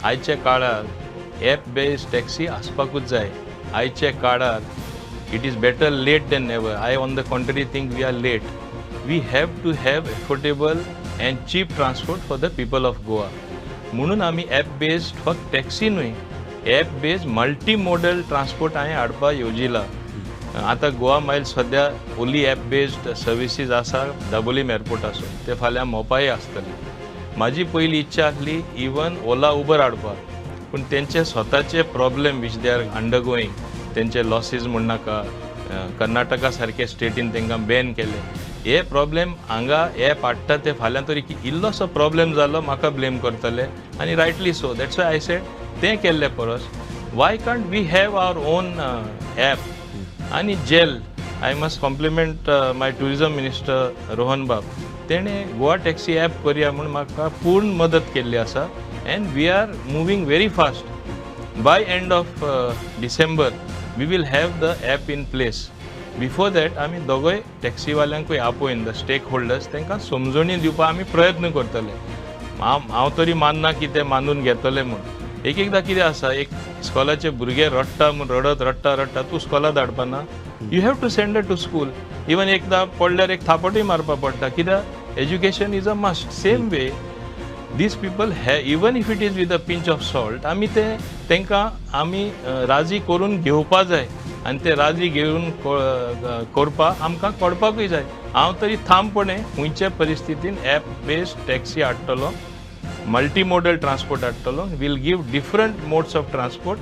आयच्या काळार app based taxi आसपाकूच जाय. आयच्या काळार it is better late than never. I on the contrary think we are late. We have to have affordable and cheap transport for the people of Goa. म्हणून आमी app based फक्त taxi न्हय, app based multi modal transport हांवें हाडपाक येवजिला. आतां Goa Miles सद्या only app based services आसा दाबोलीम एअरपोर्टासून, ते फाल्यां मोपाय आसतले. म्हाजी पयली इच्छा आसली इवन ओला उबर हाडपाक, पूण तेंचे स्वताचे problem which they are undergoing, तेंचे लॉसीज म्हण नाका, कर्नाटका सारके स्टेटीन तांकां बॅन केले, हे प्रॉब्लेम हांगा एप हाडटा ते फाल्यां तरी इल्लोसो प्रॉब्लेम जालो म्हाका ब्लेम करतले आनी rightly so. That's why I said तें केल्ले परस why can't we have our own app. आनी gel I must compliment my tourism minister Rohan बाब, तेणें गोवा टॅक्सी एप करया म्हूण म्हाका पूर्ण मदत केल्ली आसा and we are moving very fast. By end of December we will have the app in place. Before that आमी दोगोय टॅक्सीवाल्यांकूय आपोवन the stake holders तांकां समजणी दिवपाक आमी प्रयत्न करतले. हांव तरी मानना की ते मानून घेतले म्हूण. एक एकदां कितें आसा, एक इस्कॉलाचे भुरगे रडटा म्हूण रडत रडटा रडटा तूं इस्कॉला धाडपाना, you have to send to school. Even एकदां पडल्यार एक थापटूय मारपा पडटा, कित्याक education is a must. Same way these people have, even if it is with a pinch of salt, आमी ते तांकां आमी राजी करून घेवपा जाय आनी ते राजी घेवन करपाक आमकां कळपाकूय जाय. हांव तरी ठामपणे खंयच्या परिस्थितीन एप बेस्ड टॅक्सी हाडटलो, मल्टी मोडल ट्रान्सपोर्ट हाडटलो. Will give different modes of transport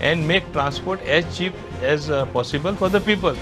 and make transport as cheap as possible for the people.